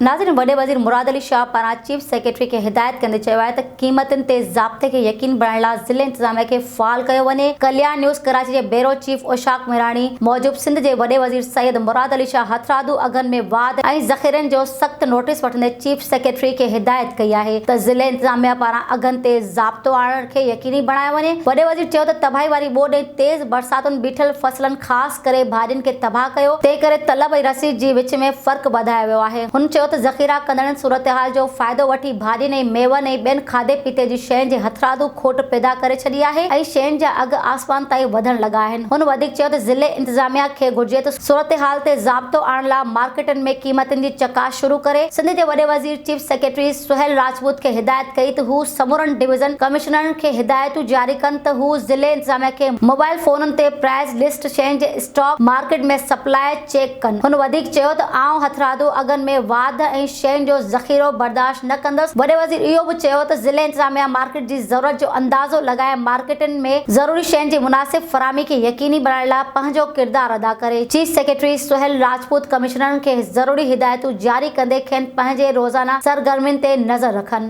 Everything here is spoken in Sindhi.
ناظرين وڏي وزير مراد علي شاهه پاران چيف سيڪريٽري کي هدايت ڪندي چيو آهي ته قيمتن تي ضابطي کي يقين بڻائڻ لاء ضلعي انتظاميا کي فعال ڪيو وڃي. ڪلياڻ نيوز ڪراچي جي بيورو چيف اوشاق ميراڻي موجب سنڌ جي وڏي وزير سيد مراد علي شاهه هٿرادو اگهن ۾ واڌ ۽ ذخيرن جو سخت نوٽيس وٺندي چيف سيڪريٽري کي هدايت ڪئي آهي ته ضلعي انتظاميا پاران اگهن تي ضابطو آڻڻ کي يقيني بڻايو وڃي. وڏي وزير چيو ته تباهي واري ٻوڏ ۽ تيز برساتن بيٺل فصلن خاص ڪري ڀاڄين کي تباهه ڪيو، تنهن ڪري طلب ۽ رسيد جي وچ ۾ فرق وڌايو ويو آهي. هن چيو ته ذخيرا ڪندڙن صورتحال جو فائدو وٺي ڀاڄين ۽ ميون ۽ ٻين کاڌي پيتي جي شين جي هٿرادو کوٽ پيدا ڪري ڇڏي آهي ۽ شين جا اگهه آسمان تائين وڌڻ لڳا آهن. هن وڌيڪ چيو ته ضلعي انتظاميا کي گهرجي ته صورتحال تي ضابطو آڻڻ لا مارڪيٽن ۾ قيمتن جي چڪاس شروع ڪري. سنڌ جي وڏي وزير چيف سيڪريٽري سهيل راجپوت کي هدايت ڪئي ته هو سمورن ڊويزن ڪمشنرن کي هدايتون جاري ڪن ته هو ضلعي انتظاميا کي موبائل فونن تي پرائز لسٽ، شين جي اسٽاڪ، مارڪيٽ ۾ سپلاء چيڪ ڪن. هن وڌيڪ چيو ته آئون هٿرادو اگهن ۾ واڌ ۽ شين جو ذخيرو برداشت نه ڪندس. وڏي وزير اهو به چيو ته ضلعي انتظاميا مارڪيٽ جي ضرورت جو اندازو لڳائي مارڪيٽن ۾ ضروري شين جي مناسب فراهمي کي يقيني بڻائڻ لاء پنهنجو ڪردار ادا ڪري. چيف سيڪريٽري سهيل راجپوت ڪمشنرن کي ضروري هدايتون جاري ڪندي کين پنهنجي روزانه سرگرمين تي نظر رکن.